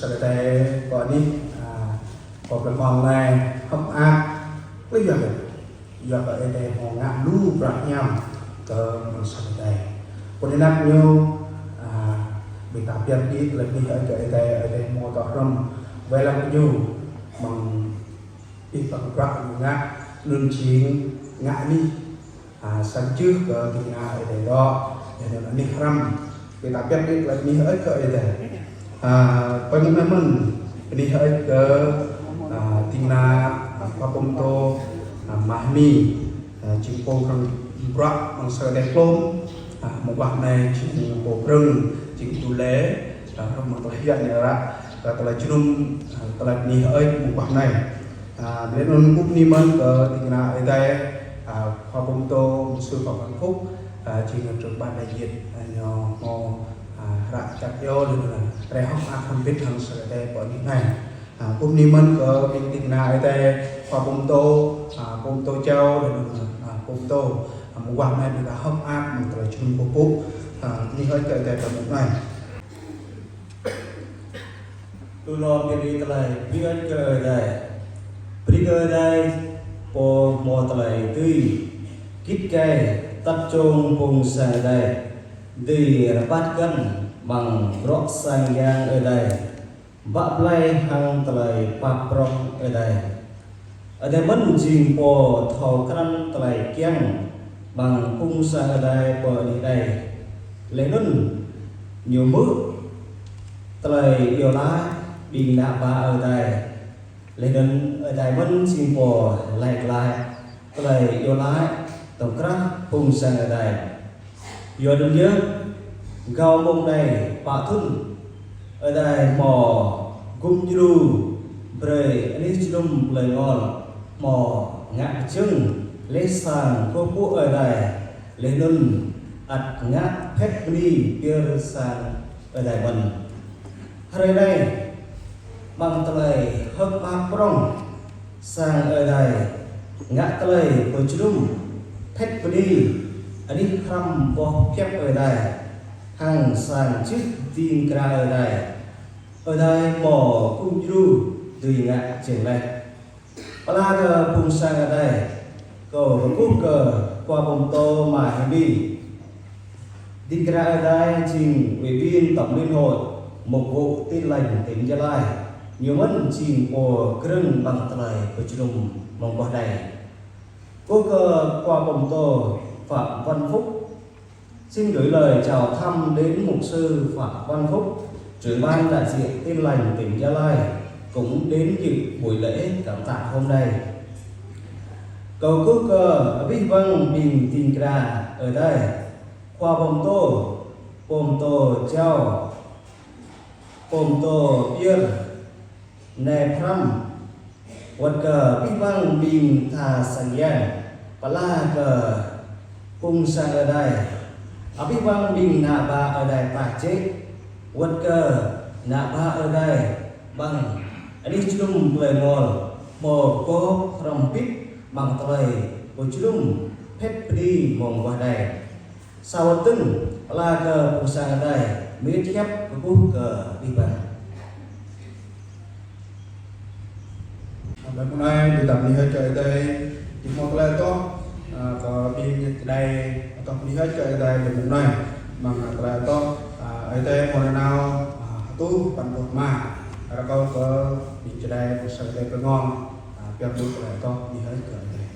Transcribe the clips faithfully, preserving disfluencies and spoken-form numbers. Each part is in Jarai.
Sơ Ơi Adai pơ anih, a, pơ plơi Mơ̆ng anai hơ̆k mơak, plơi yua kơ, yua kơ Ơi Adai hmâo ngă lu bruă hiam kơ mơ̆ng Sơ Ơi Adai. Pô anai ñu, a, ƀing ta pơyơr đĭ tơlơi bơni hơơč kơ Ơi Adai, Ơi Adai hmâo tŏ hrŏm wai lăng kơ ñu mơ̆ng abih bang bruă ñu ngă, anŭn jing ngă anih, a, sang jưh kơ ding kơna Ơi Adai dŏ, yua anŭn anih hrăm, ƀing ta pơyơr đĭ tơlơi bơni hơơč kơ Ơi Adai. A, pơ mơ̆ng anai mơ̆n, bơni hơơč kơ, a, ding kơna, a, khua pơtô, a, Mah Mi, a, jing pô krăn bruă mơ̆ng Sơ Ơi Adai klôm, a, mơguah anai jing pô krăn, jing tơlơi, a, hrŏm mơ̆ng tơlơi hiăp ñu ră, kơ tơlơi jơnum, a, tơlơi bơni hơơč mơguah anai. A, laih anŭn kơ bơni mơ̆n kơ ding kơna Ơi Adai, a, khua pơtô, mục sư Phạm Văn Phúc, a, jing trưởng ban đại diện, a, ñu hmâo, a, hră čăt iâu laih anŭn, rai hơ̆k mơak hrŏm hơbĭt hăng Sơ Ơi Adai pơ anih anai. A, kơ bơni mơ̆n kơ ƀing ding kơna Ơi Adai, khua pơtô, a, pơtô čô, laih anŭn, a, pơtô, a, mơguah anai ƀing ta hơ̆k mơak mơ̆ng tơlơi jơnum pơpŭ, a, bơni hơơč kơ Ơi Adai pơ anih anai. Tui anŭn pơyơr đĭ tơlơi bơni hơơč kơ Ơi Adai. Bơni kơ Ơi Adai, pô hmâo tơlơi dưi git gai tăt čông phung sang Ơi Adai dưi rơbat găn amăng bruă sang yang Ơi Adai, bă blai hăng tơlơi pap prŏng Ơi Adai. Ơi Adai mơ̆n jing pô thâo krăn tơlơi kiăng amăng phung sang Ơi Adai pơ anih anai. Laih anŭn ñu hmư̆ tơlơi iâu laĭ ƀing ană bă Ơi Adai. Laih anŭn Ơi Adai mơ̆n jing pô laĭ glaĭ tơlơi iâu laĭ tŏng krah phung sang Ơi Adai. Yua anŭn yơh, gao mông anai pă thŭn, Ơi Adai hmâo gum djru brơi anih jơnum plơi Ngol hmâo ngă kơjơ̆ng laih sang kơkuh pơpŭ Ơi Adai, laih anŭn ăt ngă phet bơni pơyơr sang Ơi Adai mơ̆n. Hrơi anai, amăng tơlơi hơ̆k mơak prŏng, sang Ơi Adai ngă tơlơi pơjơnum phet bơni anih hrăm boh pơhiăp Ơi Adai, hăng sang jưh ding kơna Ơi Adai. Ơi Adai hmâo gum djru dưi ngă kơjơ̆ng laih. Pơala kơ phung sang Ơi Adai, kâo kơkuh kơ khua pơtô Mah Mi, ding kơna Ơi Adai jing ủy viên Tổng Liên Hội, Mục vụ Tin Lành tỉnh Gia Lai. Ñu mơ̆n jing pô krăn amăng tơlơi pơjơnum mơguah anai. Kơkuh kơ Khua Pô Tô Phạm Văn Phúc. Xin gửi lời chào thăm đến mục sư Phạm Văn Phúc, trưởng ban đại diện Tin Lành tỉnh Gia Lai, cũng đến dự buổi lễ cảm tạ hôm nay. Kơkuh kơ abih bang ƀing ding kơna Ơi Adai, Khua Pô Tô, Pô Tô Jao, Pô Tô Pier, Nai Pram, wơ̆t kơ abih bang ƀing tha sang yang, pơala kơ phung sang Ơi Adai, abih bang ƀing ană bă Ơi Adai pah čeh, wơ̆t kơ ană bă Ơi Adai amăng anih jơnum plơi Ngol, hmâo pơgop hrŏm hơbĭt amăng tơlơi pơjơnum phĕt pơdi mơ̆ng Khua Adai. Sa wơ̆t dơ̆ng, pơala kơ phung sang Ơi Adai, mĭt hiăp kơkuh kơ abih bang. Ƀơi mông anai, ƀing ta bơni hơơč kơ Ơi Adai, či hmâo tơlơi tŏ, a, kơ ƀing čơđai, tŏ bơni hơơč kơ Ơi Adai ƀơi mông anai, amăng tơlơi tŏ, a, Ơi Adai hmâo nanao, a, hơtuh păn pluh rơma, rơkâo kơ ƀing čơđai phung sang Ơi Adai plơi Ngol, a, pioh ƀuh tơlơi tŏ bơni hơơč kơ Ơi Adai.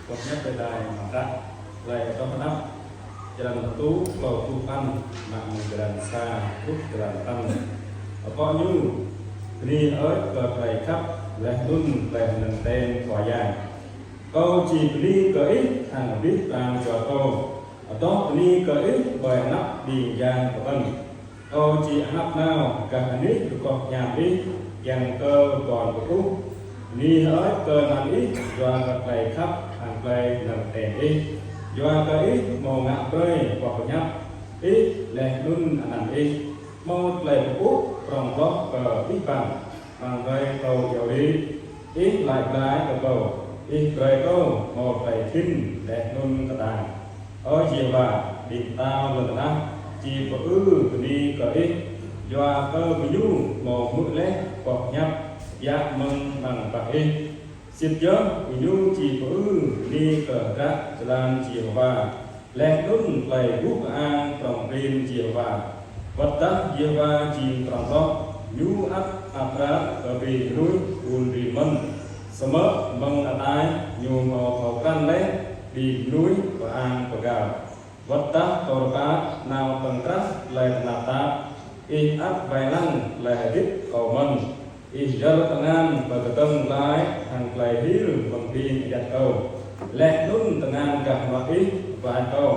Pơhiăp Ơi Adai mơ̆ng hră, tơlơi adoh anăp, črăn pluh, klâo pluh păn, mă mơ̆ng črăn sa truh črăn păn. Akŏ ñu: Bơni hơơč kơ tơlơi khăp, laih anŭn tơlơi hơnơ̆ng ten Khua Yang. Kâo či bơni kơ Ih hăng abih pran jua kâo, adoh bơni kơ Ih ƀơi anăp ƀing yang kơƀơ̆ng. Kâo či hơnăp nao gah anih rơgoh hiam Ih, kiăng kơ bon pơtuh. Bơni hơơč kơ anăn Ih yua kơ tơlơi khăp hăng tơlơi hơnơ̆ng ten Ih. Yua kơ Ih hmâo ngă brơi boh pơhiăp Ih laih anŭn anăn Ih, hmâo tơlơi pơpŭ prŏng hloh kơ abih bang. Amăng hrơi kâo iâu laĭ, Ih laĭ glaĭ kơ kâo, Ih brơi kâo hmâo tơlơi khĭn laih anŭn kơtang. Ơ Yêhôwa, ƀing pơtao lŏn tơnah či pơư bơni kơ Ih, yua kơ gơñu hmâo hmư̆ laih boh hiăp biă mơ̆ng amăng bah Ih. Sĭt yơh gơñu či pơư bơni kơ hră jơlan Yêhôwa, laih anŭn tơlơi guh kơang prŏng prin Yêhôwa. Wơ̆t tơdah Yêhôwa jing prŏng hloh, Ñu ăt ap rat kơ ƀing mơnuih ƀun rin mơ̆n. Samơ̆ mơ̆ng atai Ñu hmâo thâo krăn laih ƀing mơnuih pơang pơgao. Wơ̆t tơdah tơlơi rơbat nao tŏng krah tơlơi tơnap tap, Ih ăt wai lăng tơlơi hơdip kâo mơ̆n. Ih yơr tơngan pơkơdơ̆ng glaĭ hăng tơlơi hil mơ̆ng ƀing ayăt kâo, laih anŭn tơngan gah mă Ih pơklaih kâo.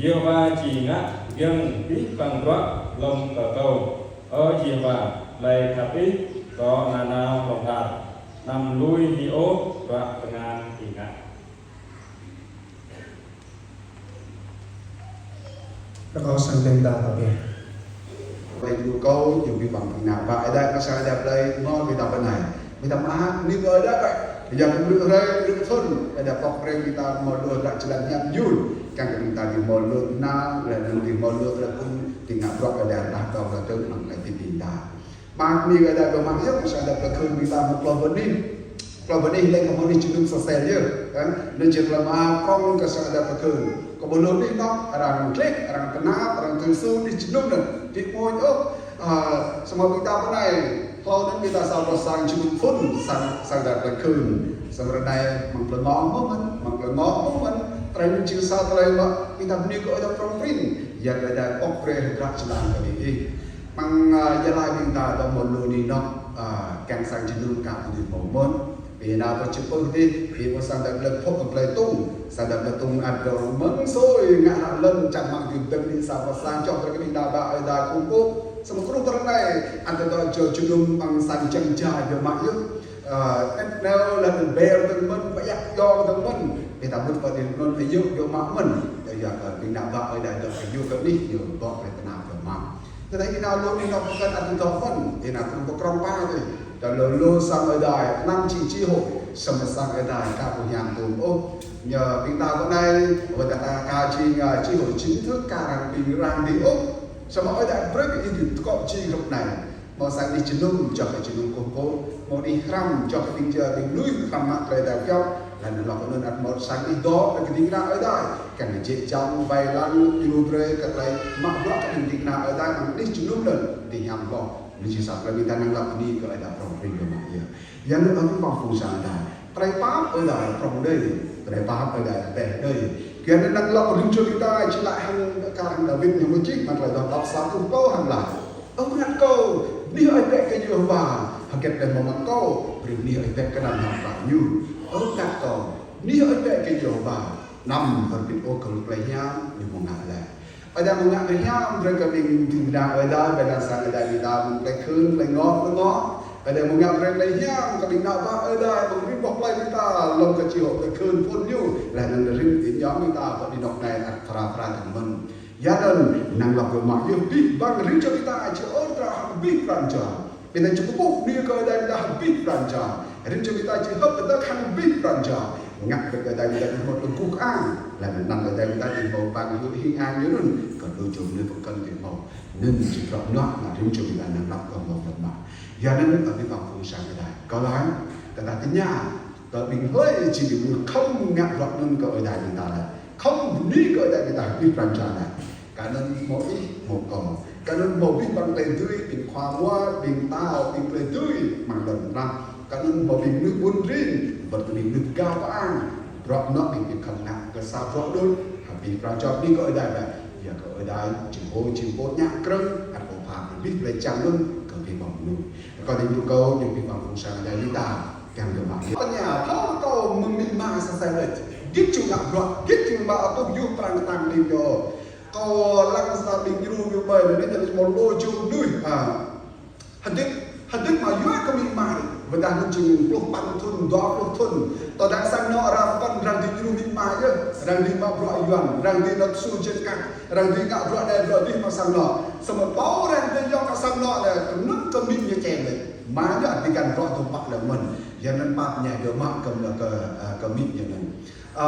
Yêhôwa či ngă giŏng abih bang bruă lŏm kơ kâo. Ơ Yêhôwa, tơlơi khăp Ih dŏ nanao hlŏng lar, anăm lui hĭ ôh bruă tơngan Ih ngă. Rơkâo sang đen đa kơ ƀing. Ƀing ñu kâo, ñu ƀing ƀăng ƀing nao, ƀă Ơi Adai, kơ sang Ơi Adai plei, ngă ƀing ta pơ anai. Ƀing ta mă, ñu kơ Ơi Adai ƀă. Yua kơ mơnuih hrơi, mơnuih thun, Ơi Adai pŏk brơi ƀing ta hmâo lu hră jơlan hiam yun. Kiăng kơ ƀing ta či hmâo lu nao, laih anŭn či hmâo lu tơlơi phun, či ngă bruă Ơi Adai rơđah dŏ rơtơ̆ng amăng tơlơi hơdip ƀing ta. Mă mơnuih Ơi Adai kơ mă yơh, kơ sang Ơi Adai plei khul ƀing ta hmâo klâo bơni. Klâo bơni lĕ kơ mơnuih jơnum sasel yơh, ha? Anŭn či tơlơi mă prŏng kơ sang Ơi Adai plei khul. Kơ ƀơi lu anih anŏ, arăng gleh, arăng tơnap, arăng tui su, anih jơnum anŭn. Ƀu mơ̆n ôh, a, samơ̆ ƀing ta pơ anai, hlâo anŭn ƀing ta sa boh sang jơnum phun, sang, sang Ơi Adai plei khul. Samơ̆ ră anai, mơ̆ng plei Ngŏ mơ̆n mơ̆n, mơ̆ng plei Ngŏ mơ̆n mơ̆n, tơlơi anŭn jing sa tơlơi mă, ƀing ta bơni kơ Ơi Adai prŏng prin, yua kơ Ơi Adai pŏk brơi hră jơlan kơ ƀing ih. Mơ̆ng, a, Gia Lai ƀing ta dŏ hmâo lu anih anŏ, a, kiăng sang jơnum ka ƀu dưi hmâo mơ̆n. Ƀing nao pơ čư̆ pơh dih, ƀing pơ sang Ơi Adai plei Phŏk, plei Tung, sang Ơi Adai plei Tung ăt dŏ mơ̆ng sui ngă hră lŏn čang mă dưi dơ̆ng anih sa boh sang čoh brơi kơ ƀing đa ƀă Ơi Adai kơkuh pơpŭ. Samơ̆ kơnuk kơ ră anai, ăt dŏ jơnum amăng sang jơnum ja yơh mă yơh. A, ăt nao laih anŭn ƀĕ dơ̆ng mơ̆n, pơyăk yŏng dơ̆ng mơ̆n. Ƀing ta mŭt pơ anih anŭn yơh yơh mă mơ̆n. Yua kơ ƀing đa ƀă Ơi Adai dŏ yơh kơ anih yơh dŏ brơi tơnap yơh mă. Tơdah ih nao lu anih anŏ pơkŏn ăt dŏ mơ̆n, ih nao kơ pơkrong pă tui. Tơdah lu lu sang Ơi Adai, anăm či chi hội, samơ̆ sang Ơi Adai ka ƀu hiam tôm ôh. Ñu ƀing ta pơ anai, ƀơi ta ka či ngă chi hội chính thức ka arăng ƀing arăng dih ôh. Samơ̆ Ơi Adai brơi kơ ih dih tơkŏ či hrup anai. Hmâo sang anih jơnum, čoh kơ jơnum kơkuh pơpŭ. Hmâo anih hrăm, čoh kơ ƀing čơ ƀing mơnuih hrăm mă tơlơi Ơi Adai pioh. Laih anŭn lŏ kơ anŭn ăt hmâo sang anih dŏ, kơ ƀing ding kơna Ơi Adai. Kiăng kơ jĕ čăm, wai lăng, djru brơi kơ tơlơi mă bruă kơ ƀing ding kơna Ơi Adai, amăng anih jơnum anŭn, dih hiam hloh. Anŭn či sa tơlơi ƀing ta năng lăp bơni kơ Ơi Adai prŏng prin kơ mă yơh. Yua anŭn ăt ƀing phung sang Ơi Adai. Tơlơi pap Ơi Adai prŏng đơi, tơlơi pap Ơi Adai rơbeh đơi. Kiăng anŭn năng lăp rĭm čô ƀing ta či laĭ hăng kar hăng Dawid ñu mơčih, amăng tơlơi dŏ tŏp sa pluh klâo hăng laĭ: Ơ bơngăt kâo, bơni hơơč bĕ kơ Yêhôwa, hơget lĕ mơ̆ng mơ̆ng kâo, brơi bơni hơơč bĕ kơ anăn hiam klă ñu. Ơ bơngăt kâo, bơni hơơč bĕ kơ Yêhôwa, anăm hơrbit ôh kơ lu tơlơi hiam ñu mơ̆ng ngă lĕ. Ơi Adai mơ̆ng ngă tơlơi hiam brơi kơ ƀing ding kơna Ơi Adai, ƀơi lŏn sang Ơi Adai ƀing ta, mơ̆ng plei khul, plei Ngŏ, plei Ngŏ. Ơi Adai mơ̆ng ngă brơi tơlơi hiam kơ ƀing đa ƀă Ơi Adai, mơ̆ng rĭm boh plei ƀing ta, lŏm kơ chi hội plei khul phŭn ñu, laih anŭn rĭm ƀing ayŏng ƀing ta, ƀơi anih anŏ anai ăt phara phara dơ̆ng mơ̆n. Yua anŭn, năng lăp kơ mă yơh abih bang rĭm čô ƀing ta či ôr drah hăng abih pran jua. Ƀing ta či kơkuh bơni kơ Ơi Adai ƀing ta hăng abih pran jua. Rĭm čô ƀing ta či hơ̆k kơdơ̆k hăng abih pran jua. Ngă kơ Ơi Adai ƀing ta či hmâo tơlơi guh kơang. Laih anŭn Ơi Adai ƀing ta či hmâo pơang hyu hing ang ñu anŭn. Kơ lu čô mơnuih pơkŏn či hmâo. Anŭn či bruă mơnuă, mă rĭm čô ƀing ta năng lăp kơ hmâo tơlơi mă. Yua anŭn abih bang phung sang Ơi Adai. Kơ laĭ, tơdah tơña, kơ ƀing hlơi či ƀing mơnuih khŏm ngă bruă anŭn kơ Ơi Adai ƀing ta lĕ. Khŏm bơni kơ Ơi Adai ƀing ta abih pran jua lĕ. Kơ anŭn hmâo ih, hmâo kâo. Kơ anŭn hmâo abih bang tơlơi dưi, ƀing khua mua, ƀing tao, ƀing tơlơi dưi, amăng lŏn tơnah. Kơ anŭn hmâo ƀing mơnuih ƀun rin, wơ̆t kơ ƀing mơnuih pơgao pơang. Bruă anŭn ƀing ƀing khŏm ngă kơ sa bruă đôč, hăng ƀing pran jua ƀing kơ Ơi Adai ƀă. Yua kơ Ơi Adai, či pô, či pô ñă krơ̆ng, ăt pô pha ƀing ƀing lĕ čang anŭn kơ ƀing ƀơ̆ng anŭn. Kâo ƀing ñu kâo, ñu ƀing ƀăng phung sang Ơi Adai ñu ta, kiăng kơ mă. Tơña, thâo kâo mơ̆ng amĭ ama sa sai lĕ. Git ču ngă bruă, git ču mă atuh yua pran kơtang ƀing ñu. Kâo lăng sa ƀing ñu ñu ƀơi, ñu ñu mơ̆ lô jum đuĭ, ha. Hơdip, hơdip mă yua kơ amĭ ama, ƀôdah ñu jing pluh păn thŭn, dua pluh thŭn. Tơdang sang anŏ arăng păn, arăng dĭ djru amĭ ama yơh, arăng dĭ mă bruă Yuan, arăng dĭ nao tơsu jên kah, arăng dĭ ngă bruă anai bruă adih mă sang anŏ. Samơ̆ pô arăng dĭ yŏng mă sang anŏ lĕ, kơnơ̆ng kơ amĭ ñu čem lĕ. Ama ñu ăt dĭ găn bruă tơpă lĕ mơ̆n. Yua anŭn pap ñu yua mă kơ, kơ, kơ amĭ ñu anŭn. Ơ,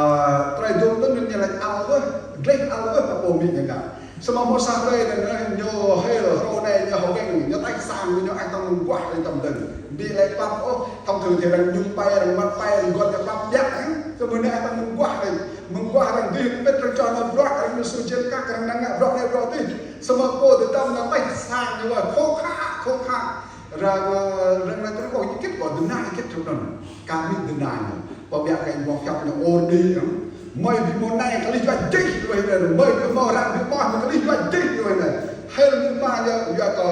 tơlơi dŏ tui anŭn ñu laĭ ăl wơh, gleh ăl wơh kơ pô amĭ ñu ngă. Samơ̆ mơ̆ sa hrơi anŭn, ñu hil hrơi anai ñu hơweng, ñu taih sang ñu ăt tơ̆ng mơguah rai tơm dơ̆ng. Ƀu lĕ pap ôh, thông thường thì arăng mơñum pai, arăng măt pai, arăng gŏt ñu pap biă, ơ. Samơ̆ anai ăt tơ̆ng mơguah rai, mơguah arăng dih, ƀĕ arăng čô nao bruă, arăng nao tơsu jên kah, arăng nao ngă bruă anai bruă adih. Samơ̆ pô tơdăm ñu taih sang ñu wơh, khô khă, khô khă. Arăng, ơ, arăng laĭ tơlơi ôh, ñu git kơ dơnai git tơlơi anŭn. Kơ amĭ dơnai ñu. Pô biă kơ ñu ƀuh hiăp ñu ôr đĭ, ơ. Mơi ƀu mơ̆ anai kơ lih juă dih, ƀu anai. Mơi ƀu mơ̆ arăng ƀu mơ̆ kơ lih juă dih, ƀu anai. Hil amĭ ama ñu, yua kơ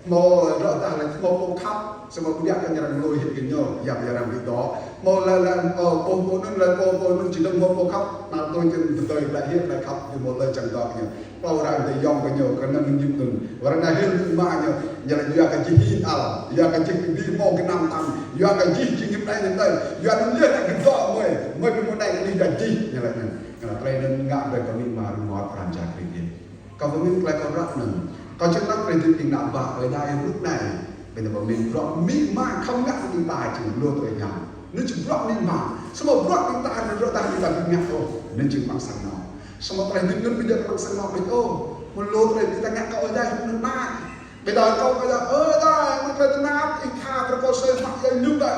mơ̆ rơđah lĕ mơ̆ pô khăp. Samơ̆ pô biă kơ ñu arăng lui hĭ kơ ñu, yap arăng ƀu dŏ. Mơ̆ lĕ lĕ, ơ, pô pô anŭn lĕ pô pô anŭn či dơ̆ng mơ̆ pô khăp. Nao tui čin tơdơi lĕ hiăp lĕ khăp, ƀu mơ̆ lĕ čang dŏ ñu. Pô arăng dĭ yŏng kơ ñu, kơnơ̆ng ñu mơ̆n. Wơ̆t anai hil amĭ ama ñu, ñu laĭ yua kơ jih hin ăl, yua kơ jih kơ ƀu mơ̆ gơnam tam, yua kơ jih či ngĭp anai ngĭp adih, yua anŭn yơh ta gĭt dŏ mơi, mơi ƀu mơ̆ anai kơ lih juă dih, ñu laĭ anŭn. Kơ tơlơi anŭn ngă brơi kơ amĭ ama rơngot pran jua Krist. Kâo pơmĭn tơlơi kâo ră anŭn. Kâo čang lăng brơi dĭ ƀing ană bă Ơi Adai rup anai. Ƀing ta pơmĭn bruă amĭ ama khŏm ngă kơ ƀing ta či lu tơlơi ngă. Anŭn či bruă amĭ ama. Samơ̆ bruă ƀing ta anŭn rơđah ƀing ta ƀu ngă ôh. Anŭn či mơ̆ng sang anŏ. Samơ̆ tơlơi hơdip anŭn ƀu djơ̆ mơ̆ng sang anŏ ôh. Mơ̆ lu tơlơi ƀing ta ngă kơ Ơi Adai anŭn mă. Ƀing ta kâo kơ Ơi Adai, mơ̆ng tơlơi tơnap, ih tha brơi kâo asơi mă ia ñu bĕ.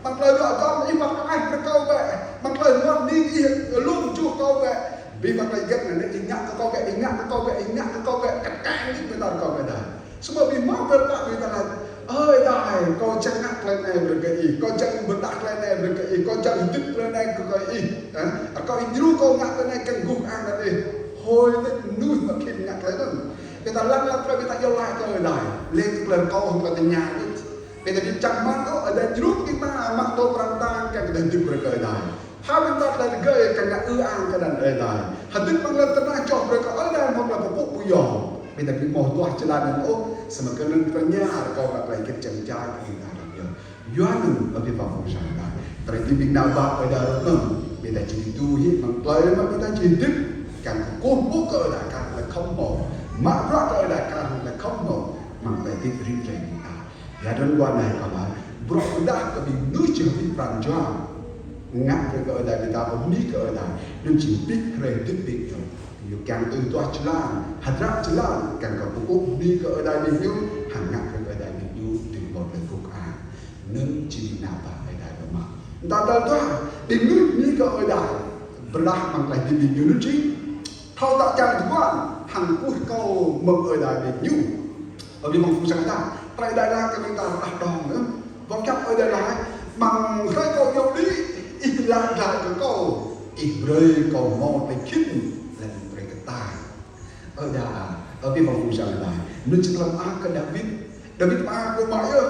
Mơ̆ng tơlơi dŏ dŏm, ih mă ai brơi kâo bĕ. Mơ̆ng tơlơi ngŏt ning, ih lŏm juh kâo bĕ. Ƀing mơ̆ng tơlơi gĕt anai, ih ngă kơ kâo bĕ, ih ngă kơ kâo bĕ, ih ngă kơ kâo bĕ. Kăt kăt nik ƀing ta kơ Ơi Adai. Samơ̆ ƀing mơ̆ ƀơi pă ƀing ta laĭ, Ơi Adai, kâo čang ngă tơlơi anai brơi kơ ih, kâo čang pơdah tơlơi anai brơi kơ ih, kâo čang hơdip tơlơi anai brơi kơ ih. Hă? Kâo ih djru kâo ngă tơlơi anai kiăng guh kơang kơ ih. Hơi tĕt mơnuih mă khĭn ngă tơlơi anŭn. Ƀing ta lăng lăng tơlơi ƀing ta iâu laĭ kơ Ơi Adai. Lĕ tơlơi kâo hăng tơlơi tơña anŭn. Ƀing ta ƀu čang mă ôh, Ơi Adai djru ƀing ta mă tơlơi pran kơtang kiăng kơ hơdip brơi kơ Ơi Adai. Pha ƀing ta tơlơi rơgơi kiăng ngă ư ang kơ anăn Ơi Adai. Hơdip mơ̆ng lŏn tơnah čoh brơi kơ Ơi Adai mơ̆ng lŏn pơpŭ pơyom. Ƀing ta ƀu mơ̆ duah jơlan anŭn ôh, samơ̆ kơnơ̆ng tơña rơkâo kơ tơlơi gĕt čang čai kơ ƀing ta anŭn yơh. Yua anŭn ƀing ƀăng phung sang Ơi Adai. Tơlơi ƀing ană bă Ơi Adai rơkâo anŭn. Ƀing ta či tui hĭ mơ̆ng tơlơi mơ̆ ƀing ta či hơdip. Kiăng kơ kơkuh pơpŭ kơ Ơi Adai kar lĕ khŏm mơ̆. Mă bruă kơ Ơi Adai kar lĕ khŏm mơ̆. Mơ̆ng tơlơi hơdip rĭm hrơi ƀing ta. Yua anŭn guan anai kơ laĭ, bruă pơdah kơ ƀing mơnuih či hơbĭt pran jua. Ngă brơi kơ Ơi Adai ƀing ta pơmĭn kơ Ơi Adai. Anŭn či hơbĭt hrơi hơdip ƀing ñu. Ñu kiăng tui duah jơlan, hơdră jơlan, kiăng kơ pơkŭp pơmĭn kơ Ơi Adai ƀing ñu, hăng ngă brơi kơ Ơi Adai ƀing ñu, ƀing mơ̆ tơlơi kơkuh kơang. Anŭn či ană bă Ơi Adai ƀu mă. Ƀing ta tơl duah, ƀing mơnuih pơmĭn kơ Ơi Adai. Blah mơ̆ng tơlơi hơdip ƀing ñu anŭn či. Thâo tơčang tơguan, hăng kơkuh rơkâo mơ̆ng Ơi Adai ƀing ñu. Ơ ƀing mơ̆ng phung sang ta, tơlơi Ơi Adai lăng kơ ƀing ta rơđah dơ̆ng, ơ. Boh hiăp Ơi Adai lăng, mơ̆ng hrơi kâo iâu đĭ, ih lăng glaĭ kơ kâo, ih brơi kâo hmâo tơlơi khĭn, lĕ brơi kơ ta. Ơ Adai, ơ ƀing mơ̆ng phung sang Ơi Adai, anŭn či tơlơi mơak kơ Dawid. Dawid mơak kơ mă yơh,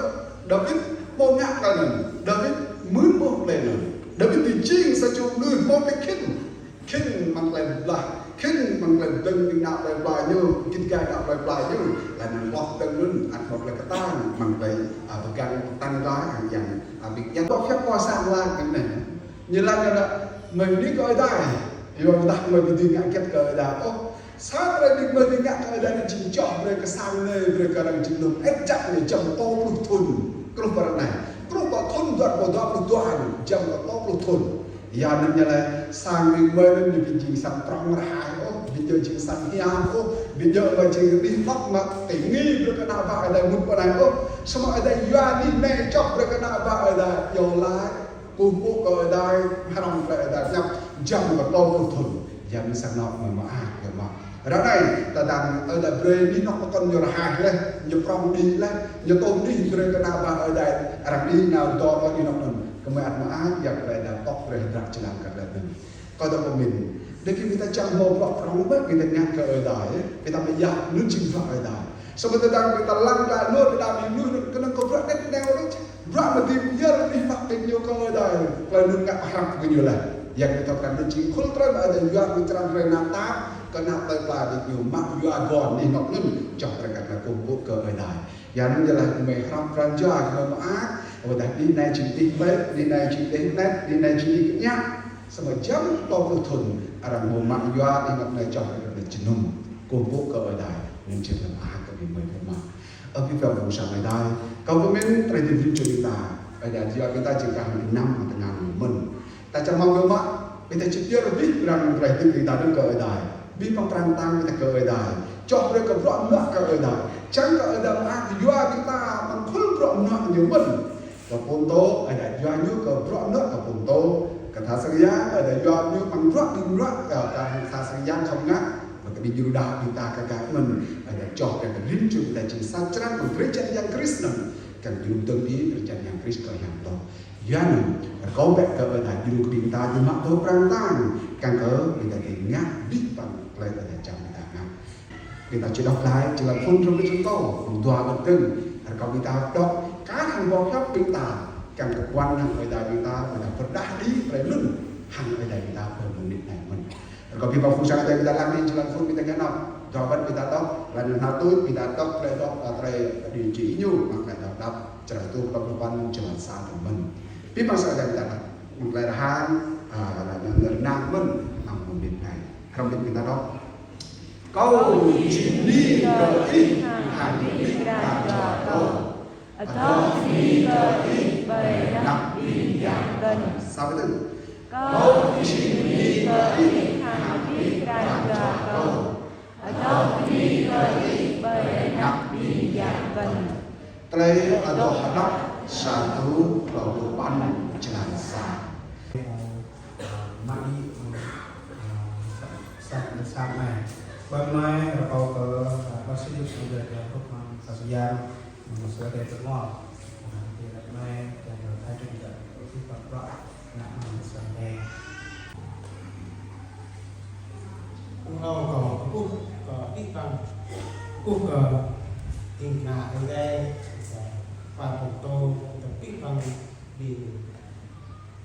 Dawid hmâo ngă tơlơi anŭn, Dawid mưn hmâo tơlơi anŭn. Dawid či jing sa čô mơnuih hmâo tơlơi khĭn. Khĭn mơ̆ng tơlơi blah, khĭn mơ̆ng tơlơi dơ̆ng ƀing ană plei pla ñu, git gai ană plei pla ñu, laih anŭn hloh dơ̆ng anŭn, ăt hmâo tơlơi kơtang, mơ̆ng tơlơi, a, pơgang kơtang gai, hăng yang, a, ƀing yang. Boh hiăp kâo sang lăng kơ anai. Ñu lăng kơ anai, mơi bơni kơ Ơi Adai, yua dah mơi ƀu dưi ngă hơget kơ Ơi Adai ôh. Sa tơlơi ƀing mơi ƀu ngă kơ Ơi Adai anŭn jing čoh brơi kơ sang anai, brơi kơ arăng jing lŏm ĕt jăk anai jăm klâo pluh thŭn. Truh pơ ră anai. Truh pơ thŭn dua rơbâo dua pluh dua anai, jăm klâo pluh thŭn. Yua anŭn ñu laĭ sang ƀing mơi anŭn ñu ƀu jing sang prŏng rơhai ôh, ƀu djơ̆ jing sang hiam ôh, ƀu djơ̆ mă jing anih anŏ mă tơngia brơi kơ ană bă Ơi Adai mŭt pơ anai ôh. Samơ̆ Ơi Adai yua anih anai čoh brơi kơ ană bă Ơi Adai, iâu laĭ, kơkuh pơpŭ kơ Ơi Adai, hrăm tơlơi Ơi Adai pơhiăp, jăm kơ klâo pluh thŭn. Yua anŭn sang anŏ mơi mơak, mơi mă. Ră anai, tơdang Ơi Adai brơi anih anŏ pơkŏn ñu rơhai laih, ñu prŏng đĭ laih, ñu tŏ anih brơi kơ ană bă Ơi Adai, arăng đĭ nao dŏ pơ anih anŏ anŭn. Gơmơi ăt mơak, yua kơ Ơi Adai pŏk brơi hơdră jơlan kơ tơlơi anŭn. Kâo dŏ pơmĭn, đôi khi ƀing ta čang hmâo bruă prŏng bĕ, ƀing ta ngă kơ Ơi Adai, ƀing ta mơyang anŭn jing bruă Ơi Adai. Samơ̆ tơdang ƀing ta lăng glaĭ lu, ƀing ta ƀing lu, kơnơ̆ng kơ bruă anet anai, bruă mơ̆ng dĭ yơr anih mă ƀing ñu kơ Ơi Adai, tơlơi anŭn ngă hrăp kơ ñu laih. Yua kơ ƀing ta kơ anŭn jing khul trơi mă Ơi Adai yua ƀing črăn hrơi nao tap, kơ nao tơ̆ pla ƀing ñu mă yua gơ̆n anih ngŏ anŭn, čoh brơi kơ tơlơi kơkuh pơpŭ kơ Ơi Adai. Yua anŭn yơh laih gơmơi hrăm pran jua, gơmơi mơak, ƀôdah anih anai jing anih ƀĕ, anih anai jing anih anet, anih anai jing anih kơñă. Samơ̆ jăm klâo pluh thŭn, arăng hmâo mă yua anih ngŏ anai čoh brơi kơ tơlơi jơnum, kơkuh pơpŭ kơ Ơi Adai, anŭn jing tơlơi mơak kơ ƀing gơmơi ƀu mă. Ơ ƀing pô phung sang Ơi Adai, kâo pơmĭn tơlơi hơdip čô ƀing ta, Ơi Adai yua ƀing ta jing kah mơnam tơngan mơ̆n. Ta čang hmâo biă mă, ƀing ta či pơyơr abih bang tơlơi hơdip ƀing ta anŭn kơ Ơi Adai. Abih bang pran tang ƀing ta kơ Ơi Adai. Čoh brơi kơ bruă mơnuă kơ Ơi Adai. Čang kơ Ơi Adai mơak yua ƀing ta amăng khul bruă mơnuă ñu mơ̆n. Kơ Pôl Tôl, Ơi Adai yua ñu kơ bruă mơnuă kơ Pôl Tôl. Kơ tha sang yang, Ơi Adai yua ñu amăng bruă ƀing mơnuă kơ, kơ tha sang yang khŏm ngă. Kơ ƀing Yuđa ƀing ta kơ gah mơ̆n, Ơi Adai čoh brơi kơ rĭm čô ƀing ta jing sa črăn amăng drơi jan Yang Krist anŭn. Kiăng djru dơ̆ng đĭ drơi jan Yang Krist kơ hiam dŏ. Yua anŭn, rơkâo bĕ kơ Ơi Adai djru kơ ƀing ta djru mă tơlơi pran tang, kiăng kơ ƀing ta dưi ngă abih bang tơlơi Ơi Adai čang ƀing ta ngă. Ƀing ta či dŏ glaĭ, či lăng phŭn rŏng kơ čơkâo, mơ̆ng dua ƀơi tơ̆ng, rơkâo ƀing ta dŏ, kah hăng boh hiăp ƀing ta, kiăng kơ kuan hăng Ơi Adai ƀing ta, ƀing ta pơrơđah đĭ tơlơi anŭn, hăng Ơi Adai ƀing ta ƀơi mơnit anai mơ̆n. Rơkâo ƀing pô phung sang Ơi Adai ƀing ta lăng đĭ, či lăng phŭn ƀing ta ngă anŏ. Dua ƀơi ƀing ta dŏ, lăng anŭn hơtui ƀing ta dŏ, tơlơi dŏ, tơlơi đĭ či ñu, mă tơlơi dŏ đăp. Črăn tŭ klâo pluh păn, črăn sa tơ̆ mơ̆n. Pi păng sa črăn ta, mơ̆ng tơlơi rơhan, a, rơnang mơ̆n, amăng mơnit anai. Hrŏm hơbĭt ƀing ta dŏ. Kâo či bơni kơ Ih hăng abih pran jua kâo. Adôh bơni kơ Ih ƀơi anăp ƀing yang bơ̆n. Sa ƀơi tơ̆ng. Kâo či bơni kơ Ih hăng abih pran jua kâo. Adôh bơni kơ Ih ƀơi anăp ƀing yang bơ̆n. Tơlơi adôh hơđăp sa rơtuh klâo pluh păn, črăn sa. Mă đi, sa, sa anai. Ƀơi anai rơkâo kơ, ơ, bác sĩ Đức Hưng Lợi, ơ, hơ̆k mơ̆ng, ơ, Yang, mơ̆ng Sở Y tế Tây Nguyên. Ơ, thì đợt này, thì, ờ, Thái Bình đã tổ chức tập huấn. Anŭn mơ̆n sang anai. Kâo kơkuh kơ abih bang, kơkuh kơ ding kơna Ơi Adai, kơ khua Pôl Tôl, kơ abih bang ƀing,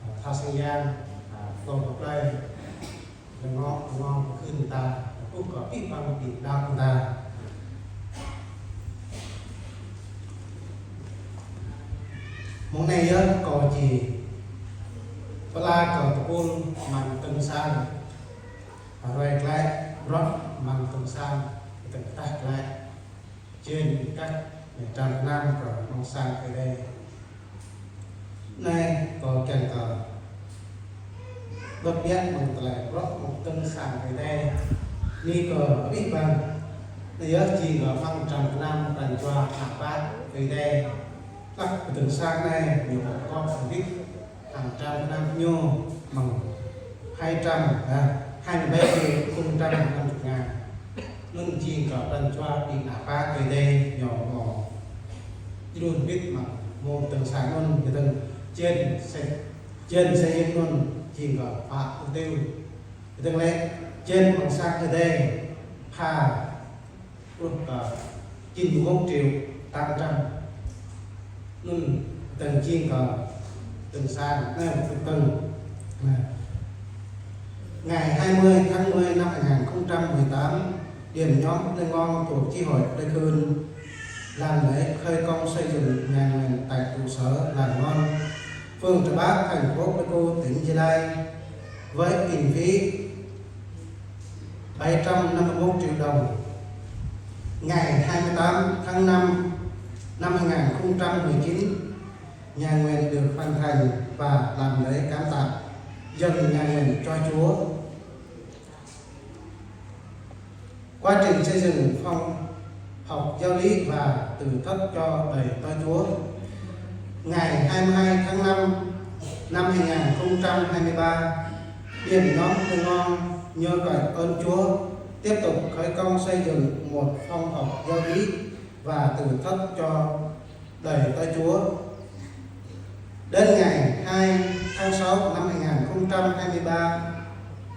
a, tha sang yang, a, kơ plơi, rơngot, rơngot, kơ khưn ta, kơkuh kơ abih bang ƀing đaŏ ta. Mông anai yơh kâo či pơala kơ tơpul amăng tơ̆ng sang. Ruai glaĭ, brŏk amăng tơ̆ng sang, tơ̆ng tah glaĭ. Jên kah, mơ̆ng tram năm kơ mông sang Ơi Adai. Anai kâo kiăng kơ Bơ̆t biă mơ̆ng tơlơi brŏk mơ̆ng tơ̆ng sang Ơi Adai. Anai kơ abih bang. Anai yơh jing kơ amăng tram gơnam pran jua ană bă Ơi Adai. Tơdah kơ tơ̆ng sang anai ñu kơ kŏp hơbĭt. Hăng tram gơnam ñu mơ̆ng hai trăm, ha, hai mươi bảy triệu không trăm năm mươi ngàn. Anŭn jing kơ pran jua ƀing ană bă Ơi Adai ñu mơ̆. Jrŭn bĭt mơ̆ng mông tơ̆ng sang anŭn kơ tơ̆ng jên sĕ. Jên sĕ yơh anŭn jing kơ pă mục tiêu. Kơ tơ̆ng lĕ jên mơ̆ng sang Ơi Adai pha pluh kơ chín mươi mốt triệu tám trăm. Anŭn kơ tơ̆ng jing kơ tơ̆ng sang, anai kơ tơ̆ng. Anai. Ngày hai mươi tháng mười năm hai ngàn không trăm mười tám, điểm nhóm Lê Ngon thuộc chi hội Lê Khương làm lễ khởi công xây dựng nhà nguyện tại trụ sở làng Ngon, phường Trà Bác, thành phố Pleiku, tỉnh Gia Lai, với kinh phí bảy trăm năm mươi mốt triệu đồng. Ngày hai mươi tám tháng năm năm hai ngàn không trăm mười chín, nhà nguyện được hoàn thành và làm lễ cảm tạ dâng nhà nguyện cho Chúa. Quá trình xây dựng phòng học giáo lý và từ thất cho Đài Thờ Chúa. Ngày hai mươi hai tháng năm năm hai ngàn không trăm hai mươi ba, điểm nhóm Lê Ngon nhớ cậy ơn Chúa, tiếp tục khởi công xây dựng một phòng học giáo lý và từ thất cho Đài Thờ Chúa. Đến ngày hai tháng sáu năm hai nghìn không trăm hai mươi ba,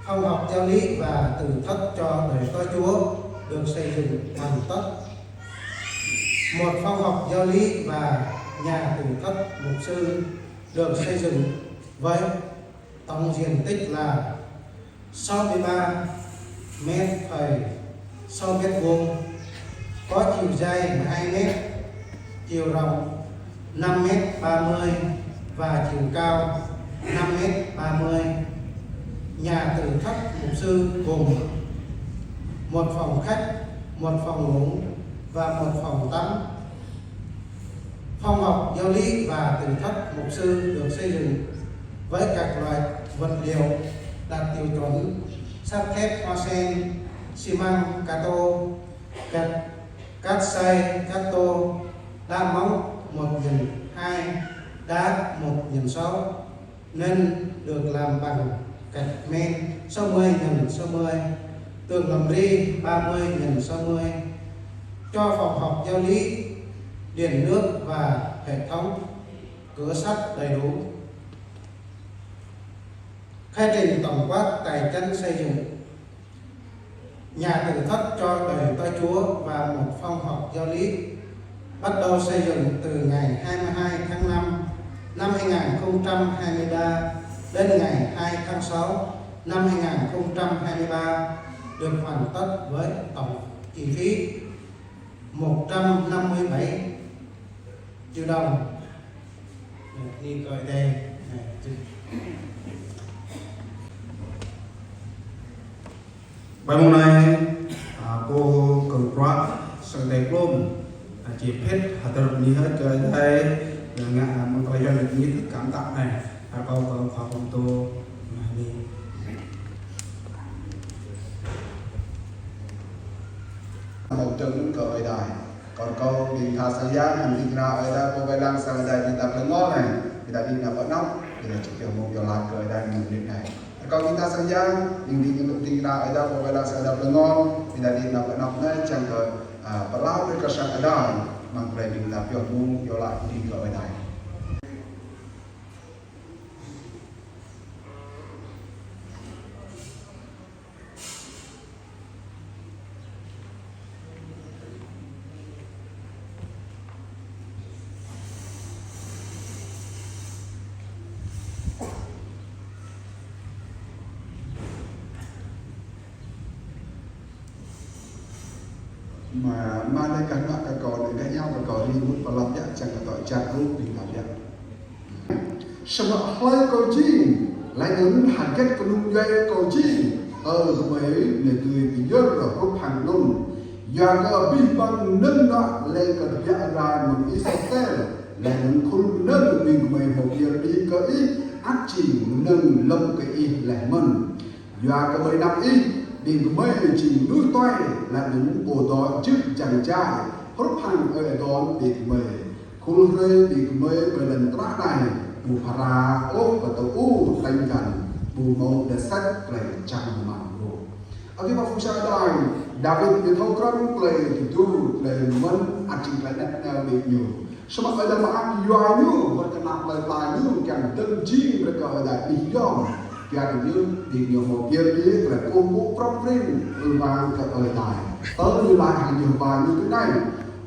phòng học giáo lý và từ thất cho đời có Chúa được xây dựng hoàn tất. Một phòng học giáo lý và nhà từ thất mục sư được xây dựng với tổng diện tích là sáu mươi ba mét phẩy sáu mét vuông, có chiều dài mười hai mét, chiều rộng năm mét ba mươi và chiều cao năm mét ba mươi. Nhà từ thất mục sư gồm một phòng khách, một phòng ngủ và một phòng tắm. Phòng học giáo lý và từ thất mục sư được xây dựng với các loại vật liệu đạt tiêu chuẩn: sắt thép, hoa sen, xi măng, cát tô, gạch, cát xay, cát tô, đá móng một nghìn hai, đá một nghìn sáu, nền được làm bằng gạch men sáu mươi nhân sáu mươi, tường lăm ri ba mươi nhân sáu mươi, cho phòng học giáo lý, điện nước và hệ thống cửa sắt đầy đủ. Khai trình tổng quát tài chánh xây dựng nhà từ thất cho đời có Chúa và một phòng học giáo lý, bắt đầu xây dựng từ ngày hai mươi hai tháng năm năm hai nghìn không trăm hai mươi ba đến ngày hai tháng sáu năm hai nghìn không trăm hai mươi ba, được hoàn tất với tổng chi phí một trăm năm mươi bảy triệu đồng. Đi coi đây. Ƀơi mông anai, a, pô kơ̆ng bruă sang Ơi Adai klôm, a, či phĭt hơdơr bơni hơơč kơ Ơi Adai, ngă, a, mơ̆ng tơlơi Yuan được nghi thức cảm tạ anai. Rơkâo kơ khua pơtô, a, bơni. Hơmâo dơ̆ng kơ Ơi Adai. Kâo rơkâo ƀing ta sang Yang, ƀing ta Ơi Adai, pô wai lăng sang Ơi Adai, ƀing ta plei Ngol anai, ƀing ta ƀing ta pơ anăp, ƀing ta či pioh mông iâu laĭ kơ Ơi Adai mơ̆ng mơnit anai. Rơkâo ƀing ta sang Yang, ƀing ƀing ƀing ta Ơi Adai, pô wai lăng sang Ơi Adai plei Ngol, ƀing ta ƀing ta pơ anăp anai, čang kơ, a, pơala brơi kơ sang Ơi Adai, mơ̆ng plei ƀing ta pioh mông iâu laĭ bơni kơ Ơi Adai. Mă, mă anai gah mă kơ kâo, anai gah iâu kơ kâo, rĭm mơ̆ng pơlap biă, čang kơ tŏ čăt rŭ ƀing ta biă. Samơ̆ hlơi kâo jing, laih anŭn hơget kơnung djuai kâo jing, ơ gơmơi neh tui pơyơr hrup hăng anŭn. Yua kơ abih bang mơnơ̆ng anŏ leng kơ tơbiă rai mơ̆ng Ih soh sel, laih anŭn khul mơnơ̆ng ƀing gơmơi hmâo pơyơr đĭ kơ Ih, ăt jing mơnơ̆ng lơ̆m kơ Ih laih mơ̆n. Yua kơ ƀơi anăp Ih, ƀing gơmơi jing mơnuih tuai, laih anŭn pô dŏ jưh jang jai, hrup hăng Ơi Adon ƀing gơmơi. Khul hrơi ƀing gơmơi ƀơi lŏn tơnah anai, ƀu phara ôh pơtô u tơ̆ng găn, ƀu hmâo đơsat tơlơi čang rơmang ôh. Ơ Ơi Adai, Dawid ñu thâo krăn tơlơi tơdu, tơlơi mơ̆n, ăt jing tơlơi anet nao ƀing ñu. Samơ̆ Ơi Adai mơak yua ñu, wơ̆t kơ anăp tơlơi pla ñu, kiăng dơ̆ng jing brơi kơ Ơi Adai ƀing yom. Kiăng ñu, ƀing ñu hmâo pơyơr đĭ, tơlơi kơkuh pơpŭ prŏng prin, ư-ang kơ Ơi Adai. Tơl ñu laĭ hăng Yêhôwa ñu tui anai: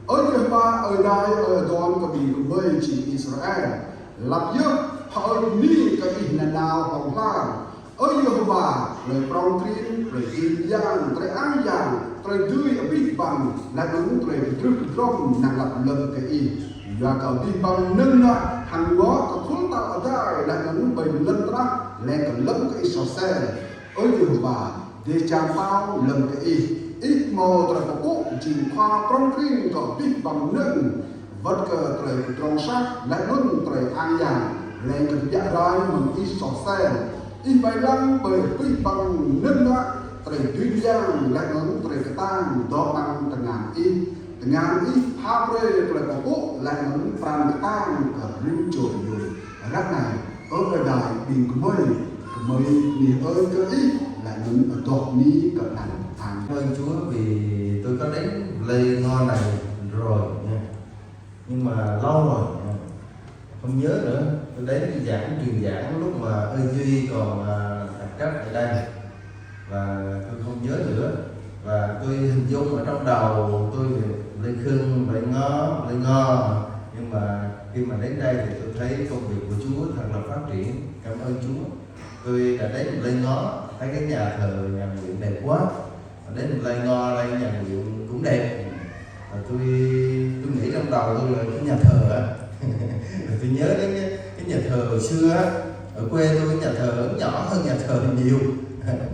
Ơ Yêhôwa, Ơi Adai, Ơi Adon kơ ƀing gơmơi jing Israel. Lăp yơh, hơơč bơni kơ Ih nanao hlŏng lar. Ơ Yêhôwa, tơlơi prŏng prin, tơlơi dưi mơyang, tơlơi ang yang, tơlơi dưi abih bang, laih anŭn tơlơi pơdrưh pơdrŏng năng lăp lơ̆m kơ Ih. Yua kơ abih bang mơnơ̆ng anŏ hăng ngŏ kơ khul tal adai, laih anŭn ƀơi lŏn tơnah, leng kơ lơ̆m kơ Ih soh sel. Ơ Yêhôwa, dêh čar pơtao lơ̆m kơ Ih. Ih hmâo tơlơi pơpŭ jing khua prŏng prin kơ abih bang mơnơ̆ng. Wơ̆t kơ tơlơi pơdrŏng sah, laih anŭn tơlơi ang yang, leng kơ tơbiă rai mơ̆ng Ih soh sel. Ih wai lăng ƀơi abih bang mơnơ̆ng anŏ, tơlơi dưi mơyang, laih anŭn tơlơi kơtang, dŏ amăng tơngan Ih. Tơngan Ih pha brơi tơlơi pơpŭ, laih anŭn pran kơtang kơ rĭm čô ñu. Ră anai, ơ Ơi Adai ƀing gơmơi, gơmơi bơni hơơč kơ Ih, laih anŭn adoh bơni kơ anăn. Amen. Cảm ơn Chúa vì tôi có đến Plei Ngol này rồi nha. Nhưng mà lâu rồi nha. Không nhớ nữa, tôi đến tôi giảng, truyền giảng lúc mà Ơi Duy còn, à, đặc trách ở đây. Và tôi không nhớ nữa. Và tôi hình dung ở trong đầu tôi thì Lê Khương, Lê Ngo, Lê Ngo. Nhưng mà khi mà đến đây thì tôi thấy công việc của Chúa thật là phát triển. Cảm ơn Chúa. Tôi đã đến Lê Ngo, thấy cái nhà thờ nhà nguyện đẹp quá. Đến Lê Ngo, đây nhà nguyện cũng đẹp. Và tôi, tôi nghĩ trong đầu tôi là cái nhà thờ á. Rồi tôi nhớ đến cái, cái nhà thờ hồi xưa á. Ở quê tôi cái nhà thờ nó nhỏ hơn nhà thờ nhiều.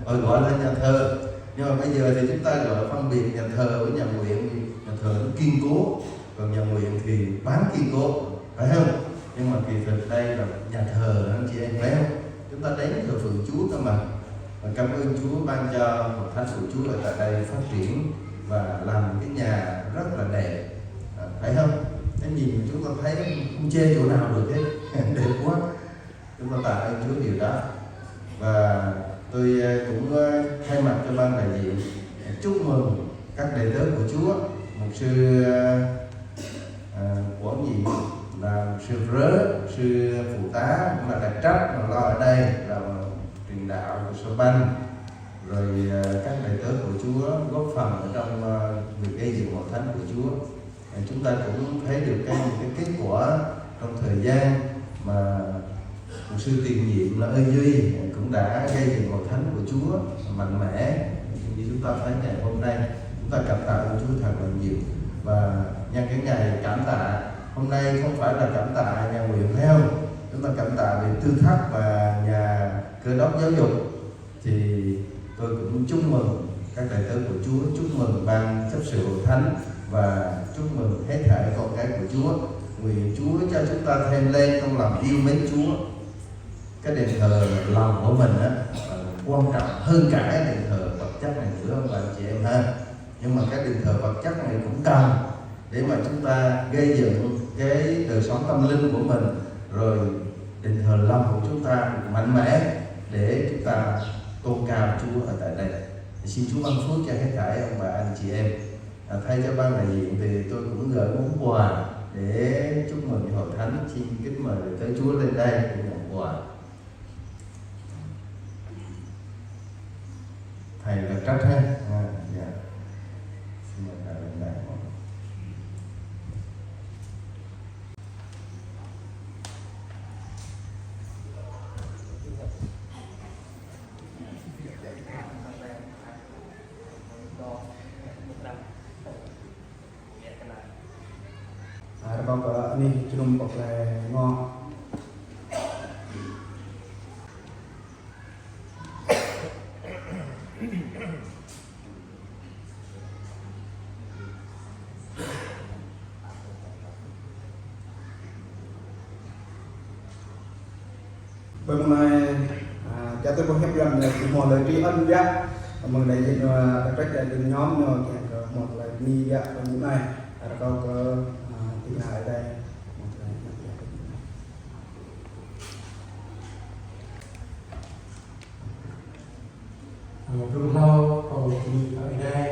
Họ gọi là nhà thờ. Nhưng mà bây giờ thì chúng ta gọi phân biệt nhà thờ với nhà nguyện, vì nhà thờ nó kiên cố, còn nhà nguyện thì bán kiên cố, phải không? Nhưng mà kỳ thực đây là nhà thờ đó, anh chị em, phải không? Chúng ta đến thờ phượng Chúa cơ mà. Và cảm ơn Chúa ban cho hội thánh của Chúa ở tại đây phát triển và làm cái nhà rất là đẹp. À, phải không? Cái nhìn mà chúng ta thấy không chê chỗ nào được hết. Đẹp quá. Chúng ta tạ ơn Chúa điều đó. Và tôi, ờ, cũng, ờ, thay mặt cho ban đại diện, ờ, chúc mừng các đầy tớ của Chúa, mục sư, ờ, ờ, bổ nhiệm là mục sư Rớ, mục sư phụ tá, cũng là đặc trách mà lo ở đây, là truyền đạo của Sa Banh. Rồi, ờ, các đầy tớ của Chúa góp phần ở trong, ờ, việc gây dựng hội thánh của Chúa. Và chúng ta cũng thấy được cái, những cái kết quả trong thời gian mà mục sư tiền nhiệm là Ơi Duy cũng đã gây dựng hội thánh của Chúa mạnh mẽ. Như chúng ta thấy ngày hôm nay, chúng ta cảm tạ ơn Chúa thật là nhiều. Và nhân cái ngày cảm tạ hôm nay không phải là cảm tạ nhà nguyện, phải không? Chúng ta cảm tạ về tư thất và nhà cơ đốc giáo dục. Thì tôi cũng chúc mừng các đầy tớ của Chúa, chúc mừng ban chấp sự hội thánh và chúc mừng hết thảy con cái của Chúa. Nguyện Chúa cho chúng ta thêm lên trong lòng yêu mến Chúa. Cái đền thờ lòng của mình á, ờ, quan trọng hơn cả cái đền thờ vật chất này nữa, ông bà anh chị em ha. Nhưng mà cái đền thờ vật chất này cũng cần để mà chúng ta gây dựng cái đời sống tâm linh của mình, rồi đền thờ lòng của chúng ta được mạnh mẽ để chúng ta tôn cao Chúa ở tại đây. Xin Chúa ban phước cho hết thảy ông bà anh chị em. À, thay cho ban đại diện thì tôi cũng gửi món quà để chúc mừng hội thánh. Xin kính mời đầy tớ Chúa lên đây để nhận quà. Thầy là trách ha. À, dạ. Xin mời thầy lên đây. Rơkâo kơ anih jơnum pŏk lĕ ngo. Ƀơi mông anai, à, čar tơlơi pơhiăp Yuăn lĕ hmâo tơlơi tri ân biă. Mơ̆ng anai jing, à, kơ trách jing nhóm ñu kiăng kơ hmâo tơlơi bơni biă ƀơi mông anai. Rơkâo kơ, à, tơlơi Ơi Adai. Hmâo tơlơi bơni biă. Ơ, blung hlâo kâo bơni kơ Ơi Adai.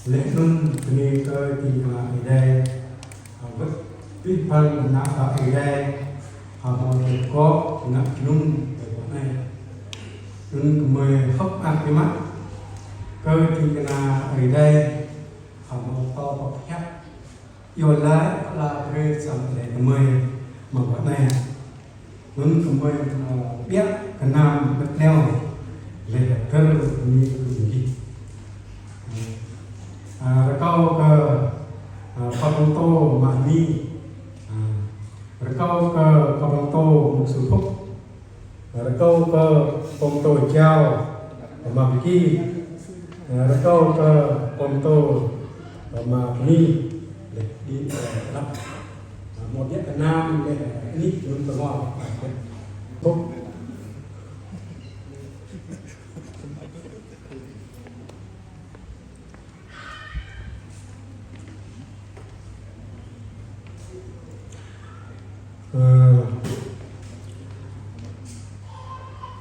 Laih anŭn bơni kơ ding kơna Ơi Adai. Ơ, wơ̆t abih bang ană bă Ơi Adai. Hmâo tơlơi pơkŏ ngă jơnum tơlơi pơkŏ anai. Anŭn gơmơi hơ̆k mơak biă mă kơ ding kơna Ơi Adai. Hmâo tơlơi pơhiăp Yua laĭ pơala brơi sang Ơi Adai gơmơi mơ̆ng guah anai. Anŭn gơmơi, ơ, ƀiă gơnam mơ̆t neo laih dơ̆ng gơmơi gơmơi gih. Ơ, rơkâo kơ, ơ, khua pơtô mă ni. Ơ, rơkâo kơ khua pơtô mục sư Phúc. Rơkâo kơ pơtô jao, pơma bơki, rơkâo kơ pơtô, pơma bơni, laih đĭ, ơ, lăp. Mơ̆ biă gơnam, laih, anih, anŭn tơngon. Bŭk. Ơ,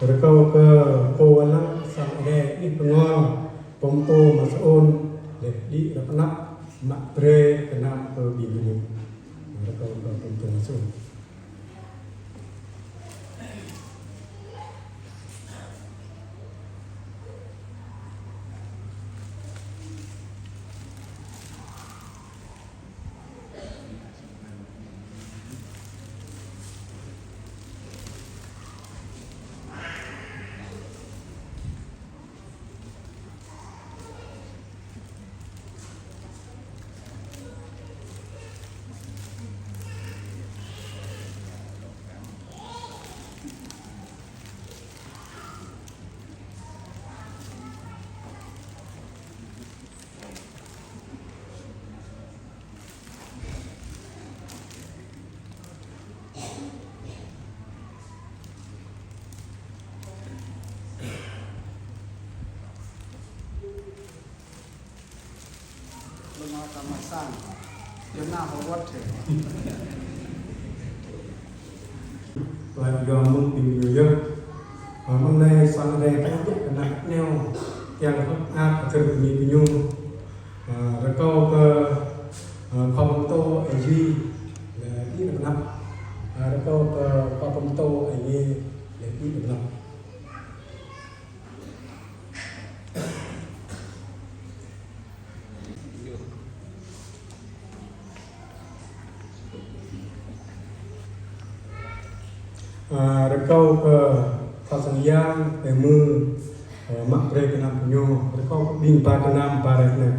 rơkâo kơ pô wai lăng sang Ơi Adai anih bơngon, pơtô mă sơun, laih đĭ răp anăp, mă brơi gơnam kơ ƀing gơñu. Rơkâo kơ pơtô mă sơun. Tơlơi yua mơ̆ng ƀing ñu yơh. Ơ, mơ̆ng anai sang Ơi Adai tơlơi yua kơ ană neo, kiăng hơ̆k mơak kơ tơlơi ƀing ñu. Ơ, rơkâo kơ, ơ, khua pơtô Ơi Adai, lĕ ih năp. Ơ, rơkâo kơ khua pơtô Ơi Adai, lĕ ih năp. Ơ, rơkâo kơ Khua Sang Yang, tơlơi mơ̆, ơ, mă brơi kơ ană ñu, rơkâo kơ ƀing ba kơ ană ba rơkâo.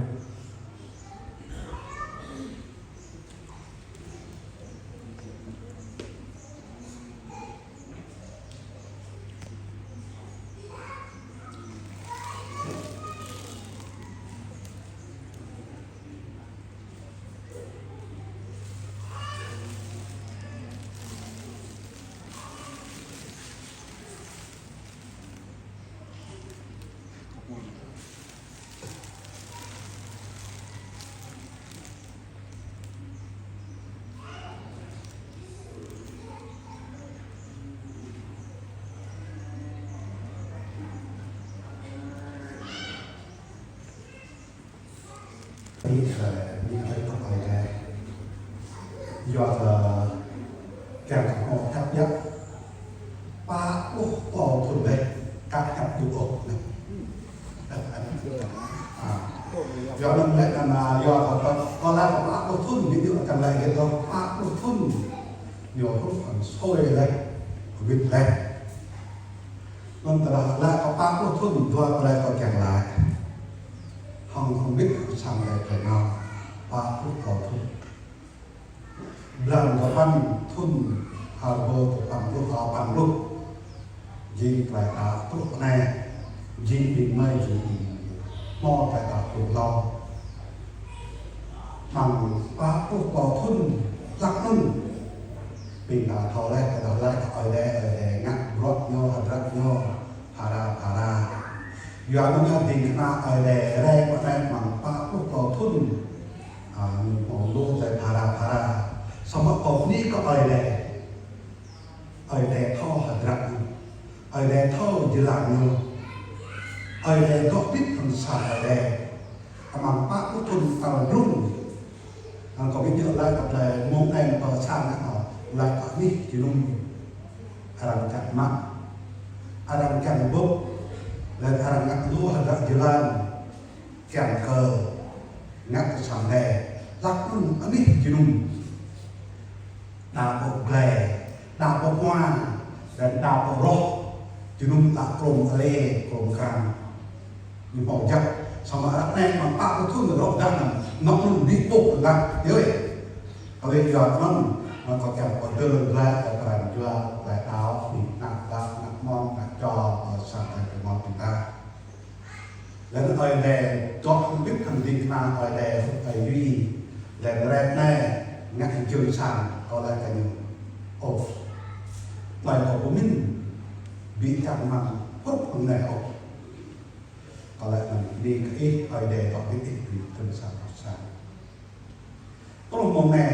Ƀing ơi, ƀing ơi tŏ ơi lĕ. Yua kơ kiăng kơ hmâo hiăp biă. Pă pluh klâo thŭn lĕ, ka hiăp tŭ ôh. Ơ, ơ. Ă. Yua anŭn lĕ anŭn, ă, yua kơ, kơ, kơ lĕ kơ pă pluh thŭn, ƀing ñu kiăng lĕ hơget kơ pă pluh thŭn. Yua hrup hăng sui lĕ, wĭt lĕ. Anŭn tơdah lĕ kơ pă pluh thŭn, dua tơlơi kơ kiăng lĕ. Hăng kơ wĭt sang lĕ tơlơi anŭn, pă pluh klâo thŭn. Blan dua păn thŭn, ha rơbâo dua păn pluh, dua păn pluh. Jing tơlơi ta truh anai, jing ƀing mơi, jing ƀing hmâo tơlơi ta truh hlâo. Amăng pă pluh klâo thŭn hlăk anŭn, ƀing ta thâo laih, tơdah laĭ kơ Ơi Adai, Ơi Adai ngă bruă ñu, hơdră ñu, phara phara. Yua anŭn yơh ding kơna Ơi Adai rai pơ anai amăng pă pluh klâo thŭn. Ă, ñu hmâo lu tơlơi phara phara. Samơ̆ kâo bơni kơ Ơi Adai. Ơi Adai thâo hơdră ñu. Ơi Adai thâo jơlan ñu. Ơi Adai dŏ ƀĭt hăng sang Ơi Adai. Amăng pă pluh thŭn tal drung. Hăng kâo ƀĭt djơ̆ laĭ kơ tơlơi mơ̆ng anai pơ sang anai, laĭ kơ anih jơnum. Arăng čang mă. Arăng čang bưp. Laih arăng ngă lu hơdră jơlan. Kiăng kơ ngă kơ sang Ơi Adai. Hlăk anŭn anih jơnum. Đa ƀô̆ glai, đa ƀô̆ hua, dan đa ƀô̆ roh, jơnum ta krông ale, krông krang. Ñu hmâo jak, samơ̆ ră anai amăng pă pluh thŭn rŏk dah anŭn, anŭn anŭn ƀu ƀô̆ dah, yơh. Kơ lĕ yua anŭn, anŭn kâo kiăng kơ dơ̆ng glai, kơ pran jua, glai đaŏ, ƀing ană bă, ană mơ̆ng, ană čô, kơ sang Ơi Adai kơ mơ̆ng ƀing ta. Laih anŭn Ơi Adai dŏ hơbĭt hăng ding kơna Ơi Adai hrup Ơi Adai. Laih anŭn rai anai ngă jơlan sang kơ laĭ kơ ñu. Ôh. Laih kâo pơmĭn ƀu čang mơ̆ng hrup hăng anai ôh. Kơ laĭ anŭn bơni kơ ih Ơi Adai dŏ hơbĭt ih ƀing kơnuk sang kơ sang. Truh mơ̆ng anai,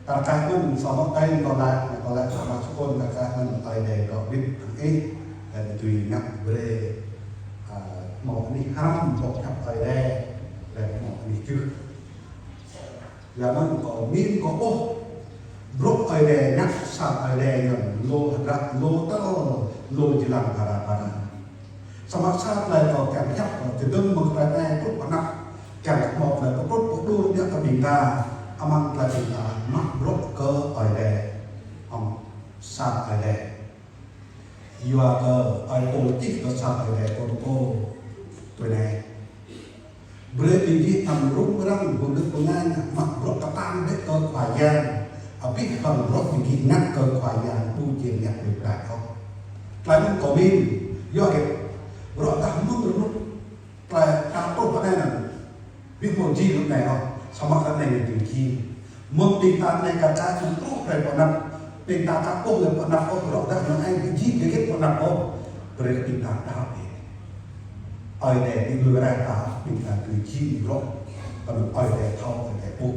ta rơkah mơ̆n samơ̆ tơl kâo laĭ, kâo laĭ samơ̆ sơkôn ta rơkah mơ̆n Ơi Adai dŏ ƀĭt hăng ih, laih dưi ngă brơi, ă, hmâo anih hrăm ƀô̆ hiăp Ơi Adai, laih hmâo anih čư̆. Laih anŭn kâo min kâo ƀuh, bruă Ơi Adai ngă sang Ơi Adai ñu lu hơdră, lu tơl, lu jơlan phara phara. Samơ̆ sa tơlơi kâo kiăng hiăp kâo čơdơ̆ng mơ̆ng tơlơi anai truh pơ anăp, kiăng kơ hmâo tơlơi pơtrut pơđur biă kơ ƀing ta, amăng tơlơi ƀing ta mă bruă kơ Ơi Adai. Hăng sang Ơi Adai. Yua kơ ơi Pôl čih kơ sang Ơi Adai Kôrintô tui anai. Brơi ƀing gih anăm rŭng răng, ƀu ngă bơngai mă bruă kơtang bĕ kơ Khua Yang, abih bang bruă ƀing gih ngă kơ Khua Yang ƀu jing ngă ƀơi glaĭ ôh. Tơlơi anŭn kâo min, yua kơ bruă ta mơ̆ng rơnŭk, tơlơi ta truh pơ anai anŭn, ƀu hmâo jing rơnŭk anai ôh, samơ̆ rơnŭk anai ñu jing. Mơ̆ng ƀing ta anai kơ ta čang truh rai pơ anăp, ƀing ta ta ƀuh rai pơ anăp ôh, bruă ta anŭn ai ƀu jing hơget pơ anăp ôh, brơi ƀing ta đaŏ. Ơi Adai ƀing lui rai ta, ƀing ta dưi jing bruă. Kơnơ̆ng Ơi Adai thâo, Ơi Adai ƀuh.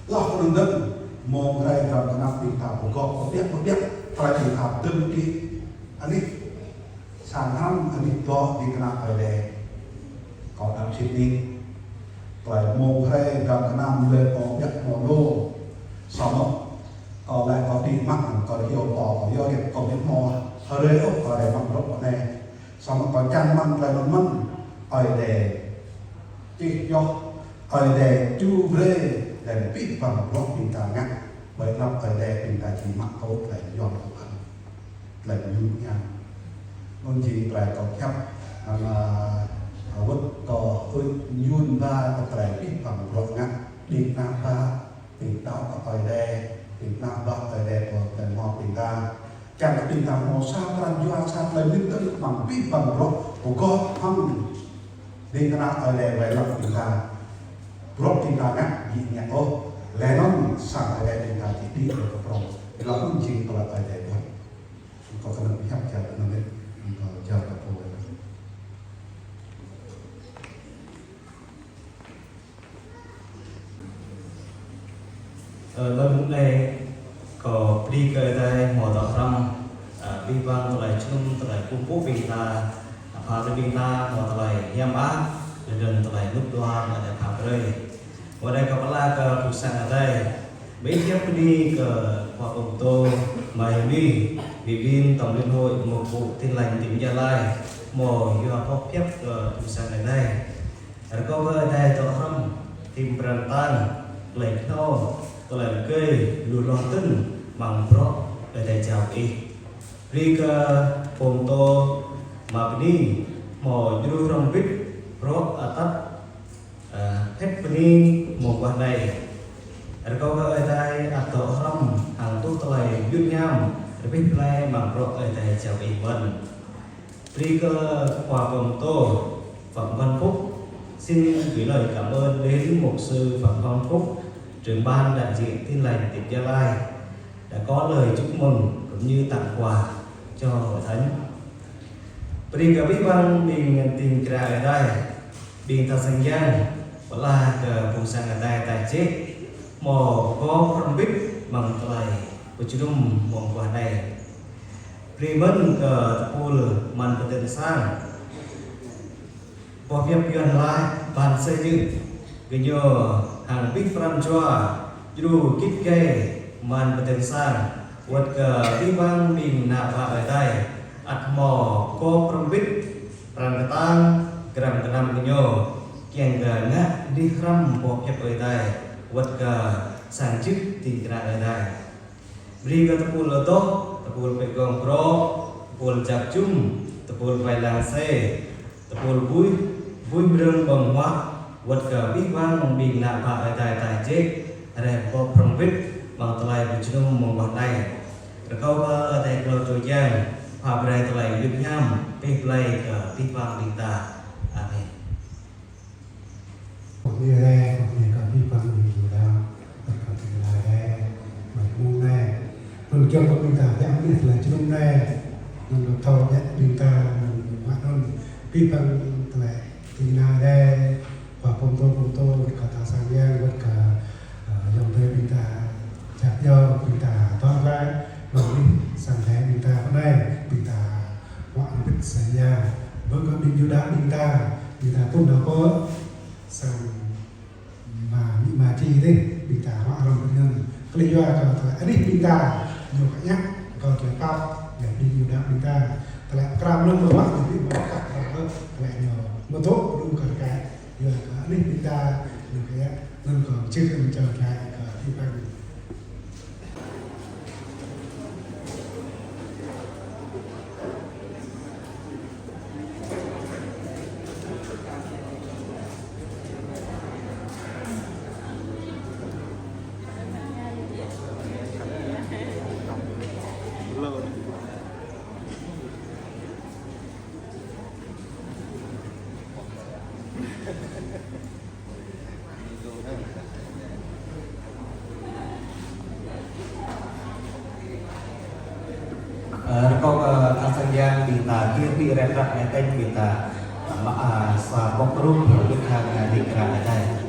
Laih anŭn dơ̆ng, mơ̆ng hrơi dram gơnam ƀing ta pơgop pơbiă pơbiă, tơlơi ƀing ta dơ̆ng đĭ anih sang hrăm anih dŏ ding kơna Ơi Adai. Kâo đăm sĭt nik, tơlơi mơ̆ng hrơi dram gơnam lĕ kâo ƀiă mơ̆ lô. Samơ̆ kâo lĕ kâo đĭ mă, kâo đĭ hyu pô, kâo yua kơ kâo ƀiă mơ̆ hrơi ôh kâo đĭ mă rŏk anai. Samơ̆ kâo čang mơ̆n tơlơi mơ̆n mơ̆n, Ơi Adai čih yơh, Ơi Adai ču brơi, laih anŭn abih bang bruă ƀing ta ngă, ƀơi anăp Ơi Adai ƀing ta či mă tŭ tơlơi yom Tuhan, tơlơi mơyŭn ñam. Anŭn jing tơlơi kâo khăp, anŭn, a, wơ̆t kâo ơi yun ba kơ tơlơi abih bang bruă ngă, ƀing ta ba, ƀing đaŏ kơ Ơi Adai, ƀing ta ba Ơi Adai kơ tơlơi mơ̆ ƀing ta. Čang kơ ƀing ta mơ̆ sa pran jua sa tơlơi mĭn tơl mơ̆ng abih bang bruă pơgop hăng ding kơna Ơi Adai wai lăng ƀing ta. Bruă ƀing ta ngă, jing ngă ôh, laih anŭn sang Ơi Adai ƀing ta či đĭ kơ prŏng. Laih anŭn jing tơlơi Ơi Adai ƀuăn. Kâo kơnơ̆ng pơhiăp čar kơnơ̆ng mĭn, kâo čar kơ pô. Ơ, lơ̆m anai kâo bơni kơ Ơi Adai hmâo dŏ hrŏm, ơ, abih bang tơlơi jơnum, tơlơi pơpŭ ƀing ta, ơ, pha brơi ƀing ta hmâo tơlơi hiam mă, laih anŭn tơlơi lŭk đua, Ơi Adai pha brơi. Mơ̆ng anai kâo pơala kơ phung sang Ơi Adai, ƀing hiăp bơni kơ khua pơtô, Mai Himi, ƀing tong liên hội mục vụ Tin Lành tỉnh Gia Lai, hmâo yua pơhiăp kơ phung sang Ơi Adai. Rơkâo kơ Ơi Adai dŏ hrŏm, thim pran kơtang, tơlơi kơnong, tơlơi rơgơi, lu hloh tơ̆ng, mơ̆ng bruă Ơi Adai jao kơ ih. Brơi kơ pô pơtô mă bơni, hmâo djru hrŏm bĭt, bruă atăt, ơ, phĕt bơni mơguah anai. Rơkâo kơ Ơi Adai ăt dŏ hrŏm, hăng tuh tơlơi mơyŭn ñam, rơbeh blai mơ̆ng bruă Ơi Adai jao kơ ih mơ̆n. Brơi kơ khua pơtô Phạm Văn Phúc, xin gửi lời cảm ơn đến mục sư Phạm Văn Phúc, trưởng ban đại diện Tin Lành tỉnh Gia Lai, đã có lời chúc mừng cũng như tặng quà cho hội thánh. Brơi kơ abih bang ƀing ding kơna Ơi Adai, ƀing ta sang yang, pơala kơ phung sang Ơi Adai ta jĕ, hmâo gŏp hrŏm bĭt mơ̆ng tơlơi pơjơnum mơguah anai. Brơi mơ̆n kơ tơpul man pơtên sang, boh hiăp Yuan laĭ ban xây dựng, gơñu hăng abih pran jua djru git gai man pơtên sang, wơ̆t kơ abih bang ƀing ană bă Ơi Adai ăt hmâo gŏp hrŏm bĭt pran kơtang, dram gơnam gơñu, kiăng kơ ngă đĭ hrŏm boh hiăp Ơi Adai, wơ̆t kơ sang jưh ding kơna Ơi Adai. Brơi kơ tơpul adoh, tơpul pĕ gong brŏ, tơpul jak jum, tơpul pai lang xe, tơpul buih, buih mrơ̆ng ƀơ̆ng huă, wơ̆t kơ abih bang ƀing ană bă Ơi Adai ta jĕ, rai gŏp hrŏm bĭt mơ̆ng tơlơi pơjơnum mơguah anai. Rơkâo kơ Ơi Adai klâo čô yang, pha brơi tơlơi mơyŭn ñam, rơbeh blai kơ abih bang ƀing ta. Amen. Kâo bơni Ơi Adai, kâo bơni kơ abih bang ƀing Yuđa, bơni kơ ƀing Ơi Adai, mơ̆ng mông anai. Anŭn kiăng kơ ƀing ta ƀiă mơ̆n tơlơi jơnum anai, anŭn kâo thâo ƀiă ƀing ta, anŭn mă anŭn abih bang tơlơi ƀing Ơi Adai, khua pơtô pơtô, wơ̆t kơ ta sang yang, wơ̆t kơ, ơ, ayŏng adơi ƀing ta, čăp yơh, ƀing ta dŏ glaĭ, anŭn anih sang Ơi Adai ƀing ta pơ anai, ƀing ta mă ƀĭt sang yang, bơ kơ ƀing Yuđa ƀing ta, ƀing ta tŭ nao pơ sang Mă mĭ mă či dih, ƀing ta mă hrŏm ƀĭt anŭn. Kơlih yua kơ tơlơi anih ƀing ta, ñu kơ ñă, kơ tơlơi pap, laih ƀing Yuđa ƀing ta. Tơlơi pơkra mơnơ̆ng mơ̆ mă, laih ƀing mă kă, tơlơi ñu mơdŏ, lu kơ rơkai. Yua kơ anih ƀing ta, ñu kơ ñă, anŭn kâo čih kơ mơčar tơlơi kơ ƀing Ơ, rơkâo kơ tha sang yang ƀing ta kiăng ƀĭ rep rap anai tĕnh ƀing ta, ơ, mă, ơ, sa boh kơnung ƀơi lŏn tơnah anai ƀing ta anai.